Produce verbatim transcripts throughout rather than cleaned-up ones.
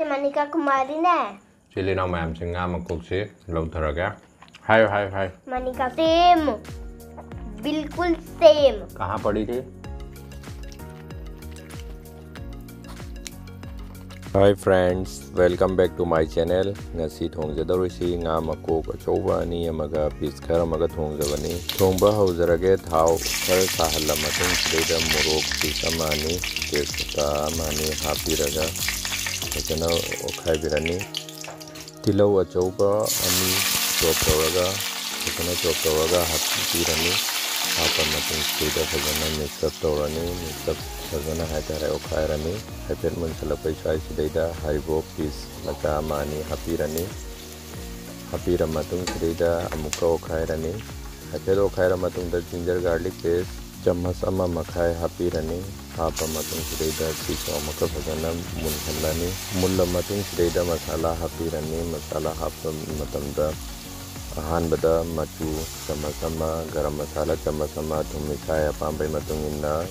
ꯃꯅꯤꯀꯥ ꯀꯨꯃꯥꯔꯤꯅꯦ꯫ ꯏꯆꯤꯜ ꯏꯅꯥꯎ ꯃꯌꯥꯝꯁꯤꯡ, ꯉꯥ ꯃꯀꯣꯛꯁꯤ ꯂꯧꯊꯔꯒꯦ꯫ ꯍꯥꯏꯌꯨ, ꯍꯥꯏꯌꯨ, ꯍꯥꯏꯌꯨ꯫ ꯃꯅꯤꯀꯥ ꯁꯦꯝ꯫ ꯕꯤꯜꯀꯨꯜ ꯁꯦꯝ꯫ ꯀꯍꯥ ꯄꯔꯤ ꯊꯤ? Hi friends, welcome back to my channel. ꯉꯁꯤ ꯊꯣꯡꯖꯗꯧꯔꯤꯁꯤ ꯉꯥ ꯃꯀꯣꯛ ꯑꯆꯧꯕ ꯑꯅꯤ ꯑꯃꯒ piece ꯈꯔ ꯑꯃꯒ ꯊꯣꯡꯖꯕꯅꯤ꯫ ꯊꯣꯡꯕ ꯍꯧꯖꯔꯒꯦ꯫ ꯊꯥꯎ ꯈꯔ ꯁꯥꯍꯜꯂ ꯃꯇꯨꯡ, ꯁꯤꯗꯩꯗ ꯃꯣꯔꯣꯛ piece ꯑꯃ ꯑꯅꯤ, ꯇꯦꯖꯄꯇꯥ ꯑꯃ ꯑꯅꯤ ꯍꯥꯞꯄꯤꯔꯒ ꯐꯖꯅ ꯑꯣꯠꯈꯥꯏꯕꯤꯔꯅꯤ꯫ ꯇꯤꯜꯍꯧ ꯑꯆꯧꯕ ꯑꯅꯤ chop ꯇꯧꯔꯒ, ꯐꯖꯅ chop ꯇꯧꯔꯒ ꯍꯥꯞꯄꯤꯔꯅꯤ꯫ ꯍꯥꯞꯄ ꯃꯇꯨꯡ, ꯁꯤꯗꯩꯗ ꯐꯖꯅ mix up ꯇꯧꯔꯅꯤ꯫ Mix up ꯐꯖꯅ ꯍꯥꯏꯇꯥꯔꯦ ꯑꯣꯠꯈꯥꯏꯔꯅꯤ꯫ ꯍꯥꯏꯐꯦꯠ ꯃꯨꯟꯁꯤꯜꯂꯛꯄꯩ ꯁ꯭ꯋꯥꯏꯁꯤꯗꯩꯗ ꯍꯔꯤꯕꯣꯞ piece ꯃꯆꯥ ꯑꯃ ꯑꯅꯤ ꯍꯥꯞꯄꯤꯔꯅꯤ꯫ ꯍꯥꯞꯄꯤꯔ ꯃꯇꯨꯡ, ꯁꯤꯗꯩꯗ ꯑꯃꯨꯛꯀ ꯑꯣꯠꯈꯥꯏꯔꯅꯤ꯫ ꯍꯥꯏꯐꯦꯠ ꯑꯣꯠꯈꯥꯏꯔ ꯃꯇꯨꯡꯗ, ginger garlic paste ꯆꯥꯃꯁ ꯑꯃ ꯃꯈꯥꯏ ꯍꯥꯞꯄꯤꯔꯅꯤ꯫ ꯍꯥꯞꯄ ꯃꯇꯨꯡ, ꯁꯤꯗꯩꯗ ꯁꯤꯁꯨ ꯑꯃꯨꯛꯀ ꯐꯖꯅ ꯃꯨꯟꯍꯜꯂꯅꯤ꯫ ꯃꯨꯜꯂ ꯃꯇꯨꯡ, ꯁꯤꯗꯩꯗ ꯃꯁꯥꯂꯥ ꯍꯥꯞꯄꯤꯔꯅꯤ꯫ ꯃꯁꯥꯂꯥ ꯍꯥꯞꯄ ꯃꯇꯝꯗ, ꯑꯍꯥꯟꯕꯗ ꯃꯆꯨ ꯆꯥꯃꯁ ꯑꯃ, ꯒꯔꯝ ꯃꯁꯥꯂꯥ ꯆꯥꯃꯁ ꯑꯃ, ꯊꯨꯝ ꯏꯁꯥꯒꯤ ꯑꯄꯥꯝꯕꯒꯤ ꯃꯇꯨꯡ ꯏꯟꯅ,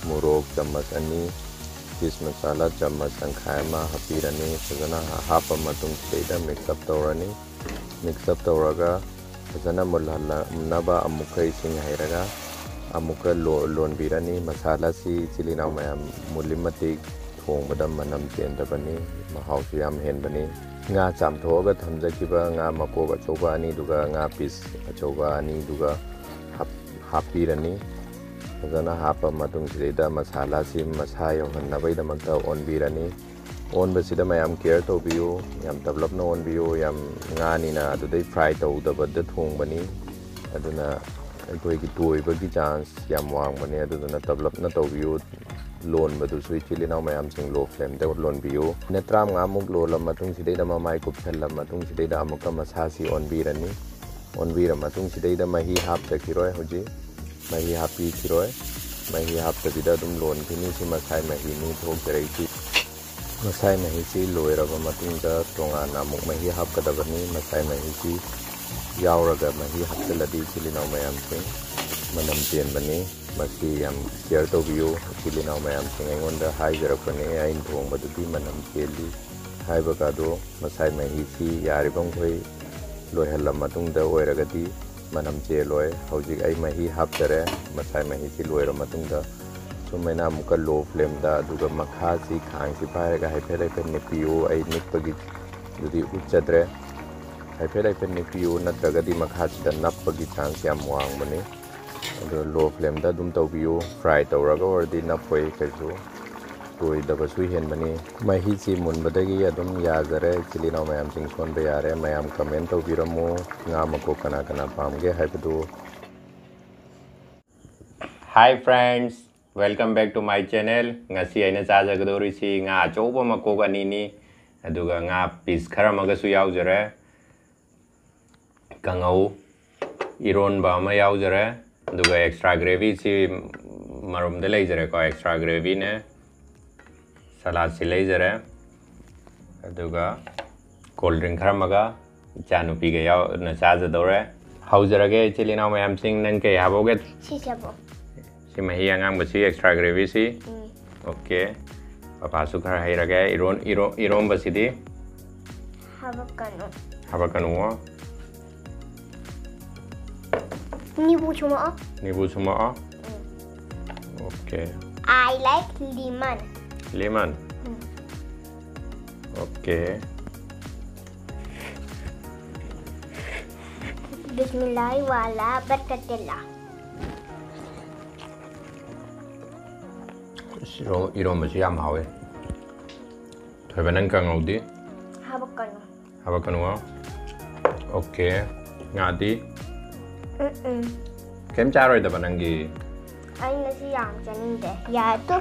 ꯃꯣꯔꯣꯛ ꯆꯥꯃꯁ ꯑꯅꯤ, fish ꯃꯁꯥꯂꯥ ꯆꯥꯃꯁ ꯇꯪꯈꯥꯏ ꯑꯃ ꯍꯥꯞꯄꯤꯔꯅꯤ꯫ ꯐꯖꯅ ꯍꯥꯞꯄ ꯃꯇꯨꯡ, ꯁꯤꯗꯩꯗ mix up ꯇꯧꯔꯅꯤ꯫ Mix up ꯇꯧꯔꯒ ꯐꯖꯅ ꯃꯨꯜꯍꯟꯅꯕ ꯑꯃꯨꯛꯀ ꯏꯁꯤꯡ ꯍꯩꯔꯒ ꯑꯃꯨꯛꯀ ꯂꯣ-, ꯂꯣꯟꯕꯤꯔꯅꯤ꯫ ꯃꯁꯥꯂꯥꯁꯤ, ꯏꯆꯤꯜ ꯏꯅꯥꯎ ꯃꯌꯥꯝ, ꯃꯨꯜꯂꯤ ꯃꯇꯤꯛ ꯊꯣꯡꯕꯗ ꯃꯅꯝ ꯆꯦꯟꯗꯕꯅꯤ, ꯃꯍꯥꯎꯁꯨ ꯌꯥꯝ ꯍꯦꯟꯕꯅꯤ꯫ ꯉꯥ ꯆꯥꯝꯊꯣꯛꯑꯒ ꯊꯝꯖꯈꯤꯕ ꯉꯥ ꯃꯀꯣꯛ ꯑꯆꯧꯕ ꯑꯅꯤꯗꯨꯒ ꯉꯥ piece ꯑꯆꯧꯕ ꯑꯅꯤꯗꯨꯒ ꯍꯥꯞ-, ꯍꯥꯞꯄꯤꯔꯅꯤ꯫ ꯐꯖꯅ ꯍꯥꯞꯄ ꯃꯇꯨꯡꯁꯤꯗꯩꯗ ꯃꯁꯥꯂꯥꯁꯤ ꯃꯁꯥ ꯌꯧꯍꯟꯅꯕꯒꯤꯗꯃꯛꯇ ꯑꯣꯟꯕꯤꯔꯅꯤ꯫ ꯑꯣꯟꯕꯁꯤꯗ ꯃꯌꯥꯝ care ꯇꯧꯕꯤꯌꯨ, ꯌꯥꯝ ꯇꯞꯂꯞꯅ ꯑꯣꯟꯕꯤꯌꯨ꯫ ꯌꯥꯝ ꯉꯥꯅꯤꯅ ꯑꯗꯨꯗꯩ fry ꯇꯧꯗꯕꯗ ꯊꯣꯡꯕꯅꯤ, ꯑꯗꯨꯅ ꯑꯩꯈꯣꯏꯒꯤ ꯇꯣꯏꯕꯒꯤ chance ꯌꯥꯝ ꯋꯥꯡꯕꯅꯤ꯫ ꯑꯗꯨꯗꯨꯅ ꯇꯞꯂꯞꯅ ꯇꯧꯕꯤꯌꯨ꯫ ꯂꯣꯟꯕꯗꯨꯁꯨ, ꯏꯆꯤꯜ ꯏꯅꯥꯎ ꯃꯌꯥꯝꯁꯤꯡ, low flameꯗ ꯂꯣꯟꯕꯤꯌꯨ꯫ ꯃꯤꯅꯠ ꯇꯔꯥꯃꯉꯥꯃꯨꯛ ꯂꯣꯜꯂ ꯃꯇꯨꯡꯁꯤꯗꯩꯗ, ꯃꯃꯥꯏ ꯀꯨꯞꯁꯜꯂ ꯃꯇꯨꯡꯁꯤꯗꯩꯗ ꯑꯃꯨꯛꯀ ꯃꯁꯥꯁꯤ ꯑꯣꯟꯕꯤꯔꯅꯤ꯫ ꯑꯣꯟꯕꯤꯔ ꯃꯇꯨꯡꯁꯤꯗꯩꯗ ꯃꯍꯤ ꯍꯥꯞꯆꯈꯤꯔꯣꯏ꯫ ꯍꯧꯖꯤꯛ ꯃꯍꯤ ꯍꯥꯞꯄꯤꯈꯤꯔꯣꯏ꯫ ꯃꯍꯤ ꯍꯥꯞꯇꯕꯤꯗ ꯑꯗꯨꯝ ꯂꯣꯟꯈꯤꯅꯤ꯫ ꯁꯤ ꯃꯁꯥꯏ ꯃꯍꯤꯅꯤ ꯊꯣꯛꯆꯔꯛꯏꯁꯤ꯫ ꯃꯁꯥꯏ ꯃꯍꯤꯁꯤ ꯂꯣꯏꯔꯕ ꯃꯇꯨꯡꯗ ꯇꯣꯉꯥꯟꯅ ꯑꯃꯨꯛ ꯃꯍꯤ ꯍꯥꯞꯀꯗꯕꯅꯤ꯫ ꯃꯁꯥꯏ ꯃꯍꯤꯁꯤ ꯌꯥꯎꯔꯒ ꯃꯍꯤ ꯍꯥꯞꯆꯤꯜꯂꯗꯤ, ꯏꯆꯤꯜ ꯏꯅꯥꯎ ꯃꯌꯥꯝꯁꯤꯡ, ꯃꯅꯝ ꯆꯦꯟꯕꯅꯤ꯫ ꯃꯁꯤ ꯌꯥꯝ care ꯇꯧꯕꯤꯌꯨ꯫ ꯏꯆꯤꯜ ꯏꯅꯥꯎ ꯃꯌꯥꯝꯁꯤꯡ, ꯑꯩꯉꯣꯟꯗ ꯍꯥꯏꯖꯔꯛꯄꯅꯦ, ꯑꯩꯅ ꯊꯣꯡꯕꯗꯨꯗꯤ ꯃꯅꯝ ꯆꯦꯜꯂꯤ꯫ ꯍꯥꯏꯕꯒ ꯑꯗꯨ ꯃꯁꯥꯏ ꯃꯍꯤꯁꯤ ꯌꯥꯔꯤꯕ ꯃꯈꯩ ꯂꯣꯏꯍꯜꯂ ꯃꯇꯨꯡꯗ ꯑꯣꯏꯔꯒꯗꯤ ꯃꯅꯝ ꯆꯦꯜꯂꯣꯏ꯫ ꯍꯧꯖꯤꯛ ꯑꯩ ꯃꯍꯤ ꯍꯥꯞꯆꯔꯦ꯫ ꯃꯁꯥꯏ ꯃꯍꯤꯁꯤ ꯂꯣꯏꯔ ꯃꯇꯨꯡꯗ ꯁꯨꯃꯥꯏꯅ ꯑꯃꯨꯛꯀ low flameꯗ, ꯑꯗꯨꯒ ꯃꯈꯥꯁꯤ ꯈꯥꯡꯁꯤ ꯄꯥꯏꯔꯒ ꯍꯥꯏꯐꯦꯠ ꯍꯥꯏꯐꯦꯠ ꯅꯤꯛꯄꯤꯌꯨ꯫ ꯑꯩ ꯅꯤꯛꯄꯒꯤ ꯑꯗꯨꯗꯤ ꯎꯠꯆꯗ꯭ꯔꯦ꯫ ꯍꯥꯏꯐꯦꯠ ꯍꯥꯏꯐꯦꯠ ꯅꯤꯛꯄꯤꯌꯨ, ꯅꯠꯇ꯭ꯔꯒꯗꯤ ꯃꯈꯥꯁꯤꯗ ꯅꯞꯄꯒꯤ chance ꯌꯥꯝ ꯋꯥꯡꯕꯅꯤ꯫ ꯑꯗꯨ low flameꯗ ꯑꯗꯨꯝ ꯇꯧꯕꯤꯌꯨ꯫ Fry ꯇꯧꯔꯒ ꯑꯣꯏꯔꯗꯤ ꯅꯞꯄꯣꯏ ꯀꯩꯁꯨ, ꯇꯣꯏꯗꯕꯁꯨ ꯍꯦꯟꯕꯅꯤ꯫ ꯃꯍꯤꯁꯤ ꯃꯨꯟꯕꯗꯒꯤ ꯑꯗꯨꯝ ꯌꯥꯖꯔꯦ꯫ ꯏꯆꯤꯜ ꯏꯅꯥꯎ ꯃꯌꯥꯝꯁꯤꯡ ꯁꯣꯟꯕ ꯌꯥꯔꯦ꯫ ꯃꯌꯥꯝ comment ꯇꯧꯕꯤꯔꯝꯃꯨ, ꯉꯥ ꯃꯀꯣꯛ ꯀꯅꯥ ꯀꯅꯥ ꯄꯥꯝꯒꯦ ꯍꯥꯏꯕꯗꯨ꯫ Hi friends, welcome back to my channel. ꯉꯁꯤ ꯑꯩꯅ ꯆꯥꯖꯒꯗꯧꯔꯤꯁꯤ ꯉꯥ ꯑꯆꯧꯕ ꯃꯀꯣꯛ ꯑꯅꯤꯅꯤ, ꯑꯗꯨꯒ ꯉꯥ piece ꯈꯔ ꯑꯃꯒꯁꯨ ꯌꯥꯎꯖꯔꯦ꯫ ꯀꯥꯡꯉꯧ, ꯏꯔꯣꯟꯕ ꯑꯃ ꯌꯥꯎꯖꯔꯦ, ꯑꯗꯨꯒ extra gravyꯁꯤ ꯃꯔꯨꯝꯗ ꯂꯩꯖꯔꯦꯀꯣ, extra gravyꯅꯦ꯫ Saladꯁꯤ ꯂꯩꯖꯔꯦ, ꯑꯗꯨꯒ cold drink ꯈꯔ ꯑꯃꯒ ꯏꯆꯥꯅꯨꯄꯤꯒ ꯌꯥꯎꯅ ꯆꯥꯖꯗꯧꯔꯦ꯫ ꯍꯧꯖꯔꯒꯦ ꯏꯆꯤꯜ ꯏꯅꯥꯎ ꯃꯌꯥꯝꯁꯤꯡ, ꯅꯪ ꯀꯩ ꯍꯥꯞꯍꯧꯒꯦ? ꯁꯤꯁꯦꯕꯣ꯫ ꯁꯤ ꯃꯍꯤ ꯑꯉꯥꯡꯕꯁꯤ, extra gravyꯁꯤ꯫ ꯎꯝ꯫ Okay꯫ ꯄꯄꯥꯁꯨ ꯈꯔ ꯍꯩꯔꯒꯦ꯫ ꯏꯔꯣꯟ-, ꯏꯔꯣ-, ꯏꯔꯣꯝꯕꯁꯤꯗꯤ? ꯍꯥꯄꯛꯀꯅꯨ꯫ ꯍꯥꯄꯛꯀꯅꯨꯉꯣ꯫ ꯅꯤꯕꯨ ꯁꯨꯝꯃꯛꯑꯣ꯫ ꯅꯤꯕꯨ ꯁꯨꯝꯃꯛꯑꯣ꯫ ꯎꯝ꯫ Okay꯫ I like lemon꯫ Lemon? Um. Okay꯫ ꯕꯤꯁꯃꯤꯜꯂꯥꯍꯤ Wallah ꯕꯔꯀꯇꯤꯜꯂꯥ꯫ ꯑꯁ, ꯏꯔꯣ-, ꯏꯔꯣꯝꯕꯁꯤ ꯌꯥꯝ ꯍꯥꯎꯋꯦ꯫ ꯊꯣꯏꯕ, ꯅꯪ ꯀꯥꯡꯉꯧꯗꯤ? ꯍꯥꯄꯛꯀꯅꯨ꯫ ꯍꯥꯄꯛꯀꯅꯨ? Okay꯫ ꯉꯥꯗꯤ? ꯎꯝ ꯎꯝ꯫ ꯀꯩꯝ ꯆꯥꯔꯣꯏꯗꯕ ꯅꯪꯒꯤ? ꯑꯩ ꯉꯁꯤ ꯌꯥꯝ ꯆꯥꯅꯤꯡꯗꯦ꯫ ꯌꯥ ꯇꯨ꯫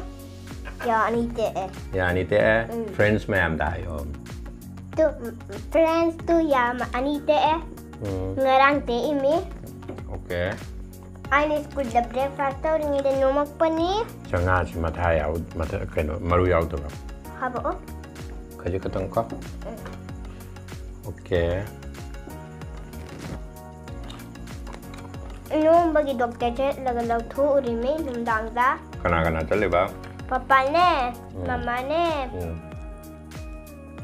ꯌꯥ ꯑꯅꯤ ꯇꯦꯛꯑꯦ꯫ ꯌꯥ ꯑꯅꯤ ꯇꯦꯛꯑꯦ? ꯎꯝ꯫ Friends ꯃꯌꯥꯝꯗ ꯍꯥꯏꯌꯣ꯫ ꯇꯨ, friends ꯇꯨ ꯌꯥ ꯑꯅꯤ ꯇꯦꯛꯑꯦ꯫ ꯎꯝ꯫ ꯉꯔꯥꯡ ꯇꯦꯛꯏꯃꯤ꯫ Okay꯫ ꯑꯩꯅ schoolꯗ breakfast ꯇꯧꯔꯤꯉꯩꯗ ꯅꯣꯝꯃꯛꯄꯅꯤ꯫ ꯆꯉꯥꯁꯤ ꯃꯊꯥ ꯌꯥꯎ-, ꯃꯊꯥ, ꯀꯩꯅꯣ, ꯃꯔꯨ ꯌꯥꯎꯗꯕ꯭ꯔꯣ? ꯍꯥꯄꯛꯑꯣ꯫ ꯈꯖꯤꯛ ꯈꯛꯇꯪ ꯀꯣ? ꯎꯝ꯫ Okay꯫ ꯅꯣꯝꯕꯒꯤ doctor ꯆꯠꯂꯒ ꯂꯧꯊꯣꯛꯎꯔꯤꯃꯤ ꯅꯨꯡꯗꯥꯡꯗ꯫ ꯀꯅꯥ ꯀꯅꯥ ꯆꯠꯂꯤꯕ? ꯄꯄꯥꯅꯦ, ꯎꯝ꯫ ꯃꯃꯥꯅꯦ꯫ ꯎꯝ꯫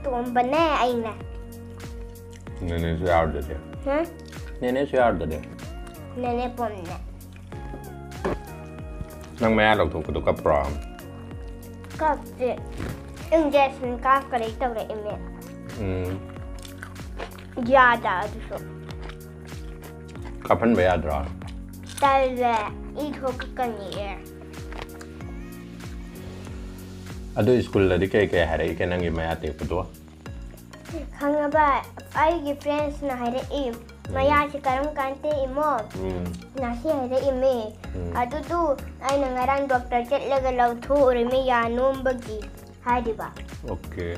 ꯇꯣꯝꯕꯅꯦ ꯑꯩꯅꯦ꯫ ꯅꯦꯅꯦꯁꯨ ꯌꯥꯎꯔꯗꯨꯗꯤ꯫ ꯍꯥ? ꯅꯦꯅꯦꯁꯨ ꯌꯥꯎꯔꯗꯨꯗꯤ꯫ ꯅꯦꯅꯦ ꯄꯣꯝꯅꯦ꯫ ꯅꯪ ꯃꯌꯥ ꯂꯧꯊꯣꯛꯄꯗꯣ ꯀꯞꯄ꯭ꯔꯣ? ꯀꯞꯇꯦ꯫ Injection ꯀꯥꯞꯀꯅꯤ ꯇꯧꯔꯛꯏꯅꯦ꯫ ꯎꯝ꯫ ꯌꯥꯗ ꯑꯗꯨꯁꯨ꯫ ꯀꯥꯞꯍꯟꯕ ꯌꯥꯗ꯭ꯔꯣ? ꯇꯜꯂꯦ꯫ ꯏ ꯊꯣꯛꯀꯅꯤꯌꯦ꯫ ꯑꯗꯨ ꯁ꯭ꯀꯨꯜꯗꯗꯤ ꯀꯩ ꯀꯩ ꯍꯥꯏꯔꯛꯏꯒꯦ ꯅꯪꯒꯤ ꯃꯌꯥ ꯇꯦꯛꯄꯗꯣ? ꯈꯪꯉꯕ, ꯑꯩꯒꯤ friendsꯅ ꯍꯥꯏꯔꯛꯏ, "ꯃꯌꯥꯁꯤ ꯀꯔꯝ ꯀꯥꯟ ꯇꯦꯛꯏꯃꯣ?" ꯎꯝ꯫ ꯉꯁꯤ ꯍꯥꯏꯔꯛꯏꯃꯤ꯫ ꯎꯝ꯫ ꯑꯗꯨꯗꯨ ꯑꯩꯅ ꯉꯔꯥꯡ doctor ꯆꯠꯂꯒ ꯂꯧꯊꯣꯛꯎꯔꯤꯃꯤ ꯌꯥ ꯅꯣꯝꯕꯒꯤ ꯍꯥꯏꯔꯤꯕ꯫ Okay꯫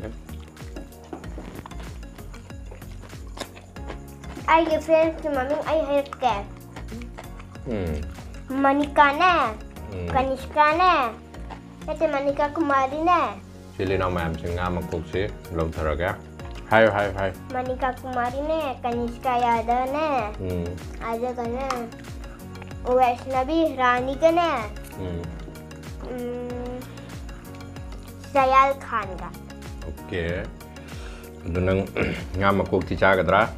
ꯑꯩꯒꯤ friendsꯀꯤ ꯃꯃꯤꯡ ꯑꯩ ꯍꯥꯏꯔꯛꯀꯦ꯫ ꯎꯝ꯫ ꯃꯅꯤꯀꯥꯅꯦ, ꯎꯝ꯫ ꯀꯅꯤꯁꯀꯥꯅꯦ, ꯅꯠꯇꯦ, ꯃꯅꯤꯀꯥ ꯀꯨꯃꯥꯔꯤꯅꯦ꯫ ꯏꯆꯤꯜ ꯏꯅꯥꯎ ꯃꯌꯥꯝꯁꯤꯡ ꯉꯥ ꯃꯀꯣꯛꯁꯤ ꯂꯧꯊꯔꯒꯦ꯫ ꯍꯥꯏꯌꯨ, ꯍꯥꯏꯌꯨ, ꯍꯥꯏꯌꯨ꯫ ꯃꯅꯤꯀꯥ ꯀꯨꯃꯥꯔꯤꯅꯦ, ꯀꯅꯤꯁꯀꯥ ꯌꯥꯗꯕꯅꯦ, ꯎꯝ꯫ ꯑꯗꯨꯒꯅꯦ, ꯋꯩꯁꯅꯕꯤ ꯔꯥꯅꯤꯒꯅꯦ, ꯎꯝ꯫ ꯎꯝ, ꯁꯌꯥꯜ ꯈꯥꯟꯒ꯫ Okay꯫ ꯑꯗꯨ ꯅꯪ ꯉꯥ ꯃꯀꯣꯛꯇꯤ ꯆꯥꯒꯗ꯭ꯔꯥ?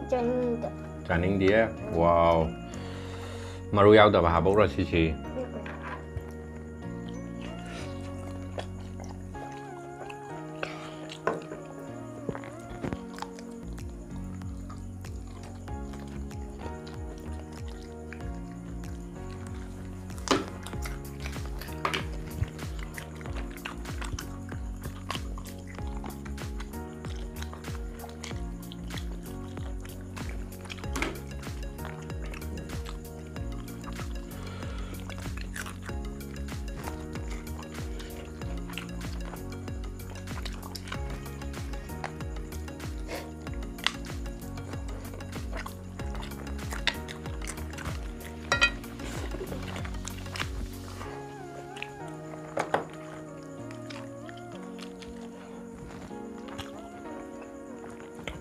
ꯆꯥꯅꯤꯡꯗꯦ꯫ ꯆꯥꯅꯤꯡꯗꯤꯌꯦ? Wow꯫ ꯃꯔꯨ ꯌꯥꯎꯗꯕ ꯍꯥꯞꯄꯛꯎꯔꯣ ꯁꯤꯁꯤ? ꯎꯝ꯫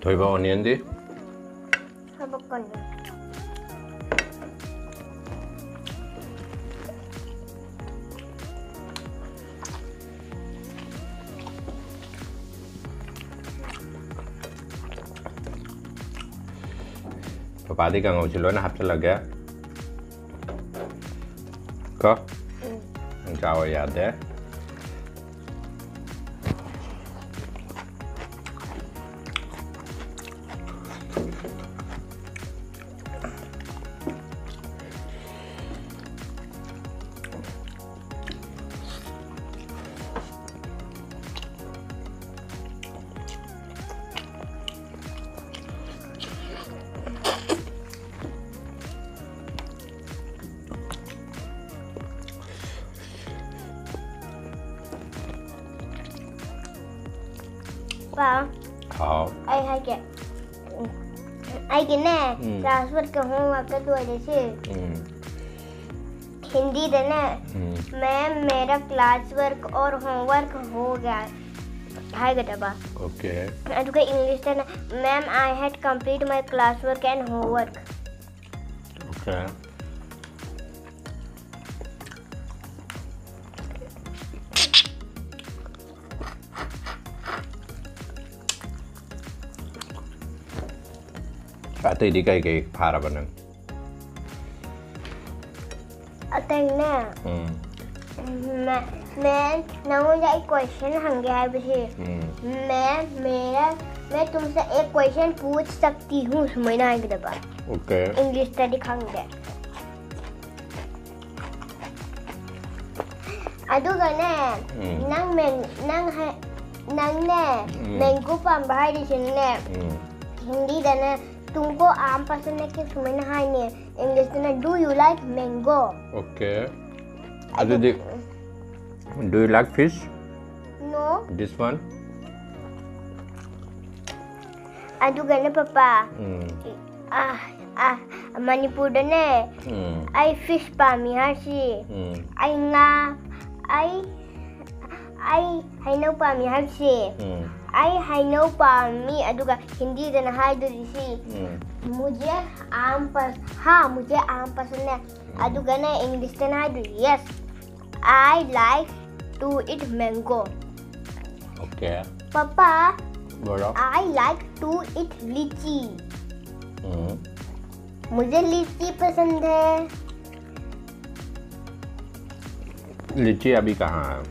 ꯊꯣꯏꯕ, onionꯗꯤ? ꯍꯥꯞꯄꯛꯀꯅꯨ꯫ ꯄꯄꯥꯗꯤ ꯀꯥꯡꯉꯧꯁꯤ ꯂꯣꯏꯅ ꯍꯥꯞꯆꯤꯜꯂꯒꯦ ꯀꯣ꯫ ꯆꯥꯎ ꯌꯥꯗꯦ꯫ ꯄꯥ꯫ ꯍꯥꯎ꯫ ꯑꯩ ꯍꯥꯏꯒꯦ꯫ ꯑꯩꯒꯤꯅꯦ, ꯎꯝ꯫ Class work ꯀ homework ꯀ ꯂꯣꯏꯔꯦ ꯁꯤ꯫ ꯎꯝ꯫ ꯍꯤꯟꯗꯤꯗꯅꯦ, ꯎꯝ꯫ "Ma'am, मेरा class work और homework हो गया" ꯍꯥꯏꯒꯗꯕ꯫ Okay꯫ ꯑꯗꯨꯒ English ꯇꯅ, "Ma'am, I had complete my class work and homework." Okay꯫ ꯑꯇꯩꯗꯤ ꯀꯩ ꯀꯩ ꯐꯥꯔꯕ ꯅꯪ? ꯑꯇꯩꯅꯦ꯫ ꯎꯝ꯫ ꯃꯦ-, ꯃꯦꯝ, ꯅꯉꯣꯟꯗ ꯑꯩ question ꯍꯪꯒꯦ ꯍꯥꯏꯕꯁꯤ꯫ ꯎꯝ꯫ "Ma'am, मेरा, मैं तुमसे एक question पूछ सकती हूँ?" ꯁꯨꯃꯥꯏꯅ ꯍꯥꯏꯒꯗꯕ꯫ Okay꯫ English ꯇꯗꯤ ꯈꯪꯗꯦ꯫ ꯑꯗꯨꯒꯅꯦ, ꯎꯝ꯫ ꯅꯪ ꯃꯦꯡ-, ꯅꯪ ꯍꯥꯏ-, ꯅꯪꯅꯦ, ꯎꯝ꯫ Mango ꯄꯥꯝꯕ ꯍꯥꯏꯔꯤꯁꯤꯅꯅꯦ, ꯎꯝ꯫ ꯍꯤꯟꯗꯤꯗꯅ "तुमको आम पसंद है क्या?" ꯁꯨꯃꯥꯏꯅ ꯍꯥꯏꯅꯦ, English ꯇꯅ "Do you like mango?" Okay꯫ ꯑꯗꯨꯗꯤ, "Do you like fish?" No꯫ This one? ꯑꯗꯨꯒꯅꯦ, ꯄꯄꯥ, ꯎꯝ꯫ ꯑ, ꯑ, ꯃꯅꯤꯄꯨꯔꯗꯅꯦ, ꯎꯝ꯫ ꯑꯩ fish ꯄꯥꯝꯃꯤ ꯍꯥꯏꯁꯤ, ꯎꯝ꯫ ꯑꯩ ꯉꯥ, ꯑꯩ, ꯑꯩ ꯍꯩꯅꯧ ꯄꯥꯝꯃꯤ ꯍꯥꯏꯁꯤ, ꯎꯝ꯫ ꯑꯩ ꯍꯩꯅꯧ ꯄꯥꯝꯃꯤ, ꯑꯗꯨꯒ ꯍꯤꯟꯗꯤꯗꯅ ꯍꯥꯏꯗꯣꯔꯤꯁꯤ, ꯎꯝ꯫ "मुझे आम पस-, हाँ, मुझे आम पसंद है", ꯎꯝ꯫ ꯑꯗꯨꯒꯅꯦ English ꯇꯅ ꯍꯥꯏꯗꯣꯏꯁꯤ, "Yes, I like to eat mango." Okay. पापा, बोलो। "I like to eat लीची।" हम्म। मुझे लीची पसंद है। लीची अभी कहाँ है?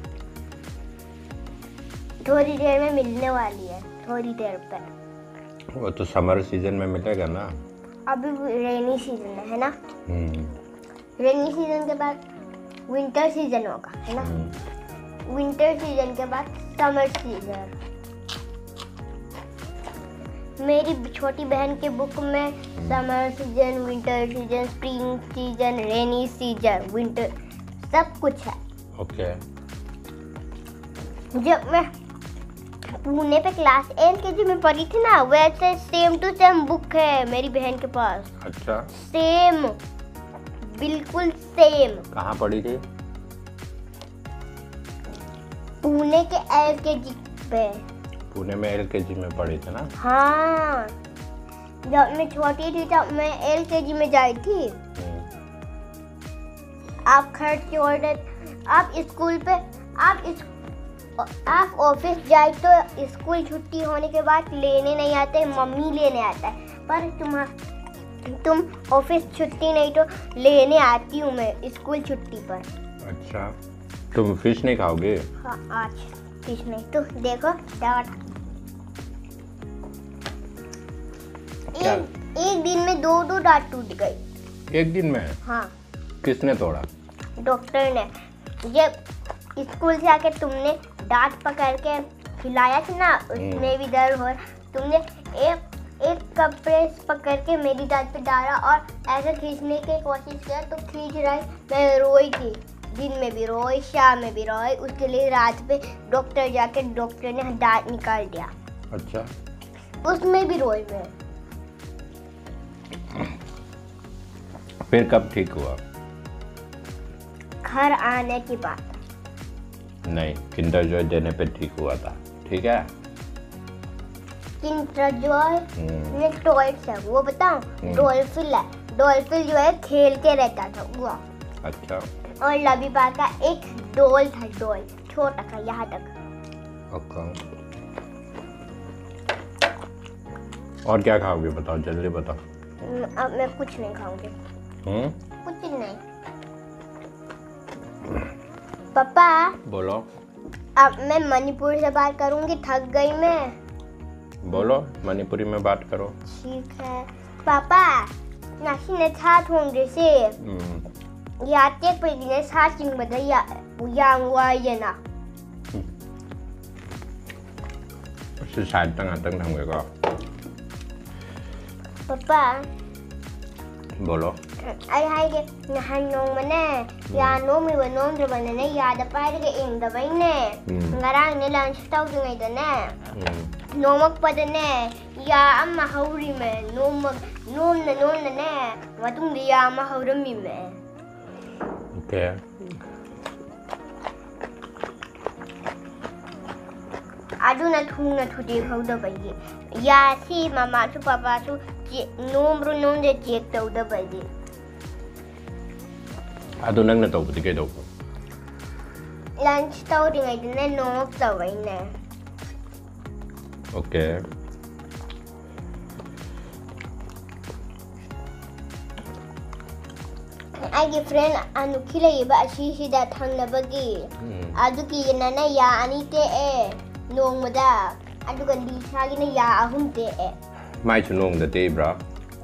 थोड़ी देर में मिलने वाली है, थोड़ी देर पर। वो तो समर सीजन में मिलेगा ना। अभी रेनी सीजन है, है ना? हम्म। रेनी सीजन के बाद विंटर सीजन होगा, है ना? हम्म। विंटर सीजन के बाद समर सीजन। मेरी छोटी बहन के बुक में summer season, winter season, spring season, rainy season, winter, सब कुछ है। ओके। जब मैं पुणे पे क्लास एल के जी में पढ़ी थी ना, वैसे सेम टू सेम बुक है मेरी बहन के पास। अच्छा, सेम, बिल्कुल सेम। कहाँ पढ़ी थी? पुणे के एल के जी पे। पुणे में एल के जी में पढ़ी थी ना। हाँ, जब मैं छोटी थी तब मैं एल के जी में जाई थी। हम्म। आप खर्च छोड़ दे, आप स्कूल पे, आप इस, आप ऑफिस जाए तो स्कूल छुट्टी होने के बाद लेने नहीं आते, मम्मी लेने आता है। पर तुम तुम ऑफिस छुट्टी नहीं तो लेने आती हूँ मैं स्कूल छुट्टी पर। अच्छा, तुम फिश नहीं खाओगे? हाँ, आज फिश नहीं तो देखो डांट। क्या? एक, एक दिन में दो दो डांट टूट गई। एक दिन में? हाँ, किसने तोड़ा? डॉक्टर ने। जब स्कूल से आके तुमने डांट पकड़ के खिलाया था ना, उसमें भी दर्द हो रहा। तुमने एक एक कपड़े पकड़ के मेरी डांट पे डाला और ऐसे खींचने की कोशिश किया तो खींच रही। मैं रोई थी, दिन में भी रोई, शाम में भी रोई। उसके लिए रात पे डॉक्टर जाके डॉक्टर ने डांट निकाल दिया। अच्छा, उसमें भी रोई मैं। फिर कब ठीक हुआ? घर आने के बाद। नहीं, किंडर जॉय देने पे ठीक हुआ था, ठीक है? किंडर जॉय हम्म। में टॉयज है, वो बताऊं? हम्म। डॉल्फिन है। डॉल्फिन जो है खेल के रहता था वो। अच्छा, और लबीबा का एक डॉल था, डॉल छोटा था यहाँ तक। ओके। और क्या खाओगे, बताओ, जल्दी बताओ। हम्म, अब मैं कुछ नहीं खाऊंगी। हम्म? कुछ नहीं। पापा, बोलो। अब मैं मणिपुर से बात करूंगी, थक गई मैं। बोलो, मणिपुरी में बात करो। ठीक है। पापा, ꯉꯁꯤꯅ ꯁꯥ ꯊꯣꯡꯗ꯭ꯔꯤꯁꯦ꯫ ꯎꯝ꯫ ꯌꯥ ꯇꯦꯛꯄꯒꯤꯅꯦ, ꯁꯥ ꯆꯤꯡꯕꯗ ꯌꯥ-, ꯌꯥꯝ ꯋꯥꯏꯌꯦꯅ꯫ ꯁꯤ ꯁꯥꯏꯗꯇ ꯉꯥꯛꯇꯪ ꯊꯝꯒꯦꯀꯣ꯫ ꯄꯥꯄꯥ, ꯕꯣꯂꯣ꯫ ꯑꯩ ꯍꯥꯏꯒꯦ, ꯅꯍꯥꯟ ꯅꯣꯡꯃꯅꯦ, ꯌꯥ ꯅꯣꯝꯃꯤꯕ ꯅꯣꯝꯗ꯭ꯔꯕꯅꯅꯦ, ꯌꯥꯗ ꯄꯥꯏꯔꯒ ꯌꯦꯡꯗꯕꯩꯅꯦ꯫ ꯎꯝ꯫ ꯉꯔꯥꯡꯅꯦ lunch ꯇꯧꯗ꯭ꯔꯤꯉꯩꯗꯅꯦ, ꯎꯝ꯫ ꯅꯣꯝꯃꯛꯄꯗꯅꯦ, ꯌꯥ ꯑꯃ ꯍꯧꯔꯤꯃꯦ꯫ ꯅꯣꯝꯃ-, ꯅꯣꯝꯅ ꯅꯣꯝꯅꯅꯦ, ꯃꯇꯨꯡꯗ ꯌꯥ ꯑꯃ ꯍꯧꯔꯝꯃꯤꯃꯦ꯫ ꯑꯣꯀꯦ꯫ ꯑꯗꯨꯅ ꯊꯨꯅ ꯊꯨꯗꯦꯛꯍꯧꯗꯕꯒꯤ꯫ ꯌꯥꯁꯤ ꯃꯃꯥꯁꯨ ꯄꯄꯥꯁꯨ ꯆꯦꯛ-, ꯅꯣꯝꯕ꯭ꯔꯣ ꯅꯣꯝꯗꯦ check ꯇꯧꯗꯕꯒꯤ꯫ ꯑꯗꯣ ꯅꯪꯅ ꯇꯧꯕꯗꯤ ꯀꯩꯗꯧꯕ? Lunch ꯇꯧꯔꯤꯉꯩꯗꯅꯦ ꯅꯣꯝꯃꯛꯇꯕꯩꯅꯦ꯫ ꯑꯣꯀꯦ꯫ ꯑꯩꯒꯤ friend ꯑꯅꯨꯈꯤ ꯂꯩꯌꯦꯕ ꯑꯁꯤꯁꯤꯗ ꯊꯪꯅꯕꯒꯤ꯫ ꯎꯝ꯫ ꯑꯗꯨꯒꯤꯅꯅꯦ ꯌꯥ ꯑꯅꯤ ꯇꯦꯛꯑꯦ ꯅꯣꯡꯃꯗ꯫ ꯑꯗꯨꯒ ꯂꯤꯁꯥꯒꯤꯅ ꯌꯥ ꯑꯍꯨꯝ ꯇꯦꯛꯑꯦ꯫ ꯃꯥꯏꯁꯨ ꯅꯣꯡꯃꯗ ꯇꯦꯛꯏꯕ꯭ꯔꯥ?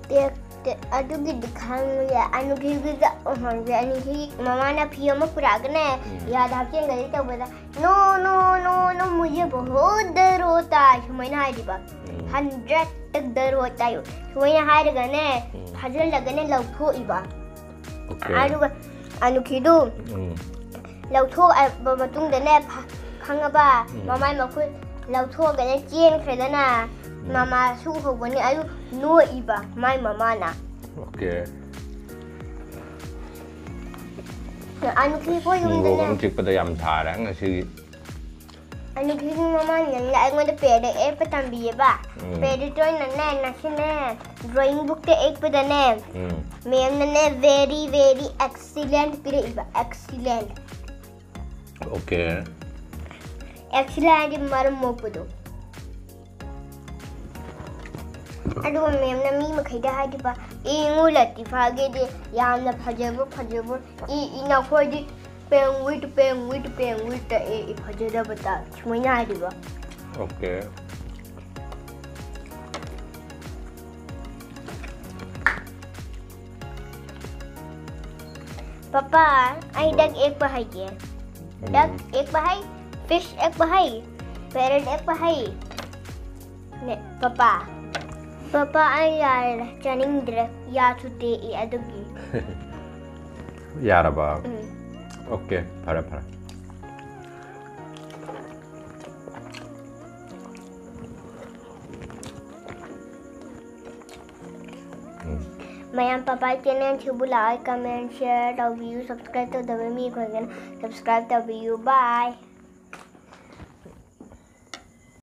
ꯇꯦꯛꯇꯦ꯫ ꯑꯗꯨꯒꯤꯗꯤ ꯈꯪꯉꯦ꯫ ꯑꯅꯨꯈꯤꯒꯤꯗ ꯎꯍꯟꯒꯦ꯫ ꯑꯅꯨꯈꯤ ꯃꯃꯥꯅ ꯐꯤ ꯑꯃ ꯄꯨꯔꯛꯑꯒꯅꯦ, ꯎꯝ꯫ ꯌꯥꯗ ꯍꯥꯞꯆꯤꯟꯒꯅꯤ ꯇꯧꯕꯗ, "No, no, no, no, मुझे बहुत दर्द होता है" ꯁꯨꯃꯥꯏꯅ ꯍꯥꯏꯔꯤꯕ꯫ ꯎꯝ꯫ "Hundred तक दर्द होता है" ꯁꯨꯃꯥꯏꯅ ꯍꯥꯏꯔꯒꯅꯦ, ꯎꯝ꯫ ꯐꯥꯖꯤꯜꯂꯒꯅꯦ ꯂꯧꯊꯣꯛꯏꯕ꯫ ꯑꯣꯀꯦ꯫ ꯑꯗꯨꯒ ꯑꯅꯨꯈꯤꯗꯨ ꯎꯝ꯫ ꯂꯧꯊꯣꯛꯑꯕ ꯃꯇꯨꯡꯗꯅꯦ, ꯐ-, ꯈꯪꯉꯕ? ꯎꯝ꯫ ꯃꯃꯥꯏ ꯃꯈꯨꯠ ꯂꯧꯊꯣꯛꯑꯒꯅꯦ ꯆꯦꯟꯈ꯭ꯔꯦꯗꯅ, ꯎꯝ꯫ ꯃꯃꯥꯁꯨ ꯎꯍꯧꯕꯅꯤ, ꯑꯗꯨ ꯅꯣꯛꯏꯕ ꯃꯥꯏ ꯃꯃꯥꯅ꯫ ꯑꯣꯀꯦ꯫ ꯑꯅꯨꯈꯤ ꯑꯩꯈꯣꯏ ꯁꯪꯒꯣꯝ ꯑꯃ ꯌꯨꯝꯗꯅꯦ, ꯆꯤꯛꯄꯗ ꯌꯥꯝ ꯊꯥꯔꯦ ꯉꯁꯤꯒꯤ꯫ ꯑꯅꯨꯈꯤꯒꯤ ꯃꯃꯥꯅꯅꯦ ꯑꯩꯉꯣꯟꯗ ꯄꯦꯗ ꯌꯦꯛꯄ ꯇꯝꯕꯤꯌꯦꯕ꯫ ꯎꯝ꯫ ꯄꯦꯗ ꯑꯣꯏꯅꯅꯦ ꯉꯁꯤꯅꯦ drawing bookꯇ ꯌꯦꯛꯄꯗꯅꯦ, ꯎꯝ꯫ ꯃꯦꯝꯅꯅꯦ very very excellent ꯄꯤꯔꯛꯏꯕ, excellent꯫ Okay. Excellent ꯍꯥꯏꯗꯤ ꯃꯔꯝ ꯃꯣꯛꯄꯗꯣ꯫ ꯑꯗꯨꯒ ꯃꯦꯝꯅ ꯃꯤ ꯃꯈꯩꯗ ꯍꯥꯏꯈꯤꯕ, "ꯏꯉꯨ ꯂꯇꯤꯐꯥꯒꯤꯗꯤ ꯌꯥꯝꯅ ꯐꯖꯕ ꯐꯖꯕ ꯏ ꯏ ꯅꯈꯣꯏꯗꯤ ꯄꯦꯡꯋꯤꯠ ꯄꯦꯡꯋꯤꯠ ꯄꯦꯡꯋꯤꯠ ꯇꯛꯑꯦ ꯏ ꯐꯖꯗꯕ ꯇꯥꯛ" ꯁꯨꯃꯥꯏꯅ ꯍꯥꯏꯈꯤꯕ꯫ Okay. ꯄꯄꯥ, ꯑꯩ ꯗꯛ ꯑꯦꯛꯄ ꯍꯩꯌꯦ꯫ ꯗꯛ ꯑꯦꯛꯄ ꯍꯩ, ꯐꯤꯁ ꯑꯦꯛꯄ ꯍꯩ, ꯄꯦꯔꯠ ꯑꯦꯛꯄ ꯍꯩ꯫ ꯅꯦ, ꯄꯄꯥ꯫ ꯄꯄꯥ, ꯑꯩ ꯌꯥꯔꯦ, ꯆꯥꯅꯤꯡꯗ꯭ꯔꯦ꯫ ꯌꯥꯁꯨ ꯇꯦꯛꯏ ꯑꯗꯨꯒꯤ꯫ ꯌꯥꯔꯕ? ꯎꯝ꯫ Okay, ꯐꯔꯦ ꯐꯔꯦ꯫ ꯎꯝ꯫ ꯃꯌꯥꯝ ꯄꯄꯥ ꯆꯦꯅꯦꯜꯁꯤꯕꯨ like, comment, share ꯇꯧꯕꯤꯌꯨ꯫ Subscribe ꯇꯧꯗꯕ ꯃꯤꯈꯣꯏꯒꯤꯅ subscribe ꯇꯧꯕꯤꯌꯨ꯫ Bye꯫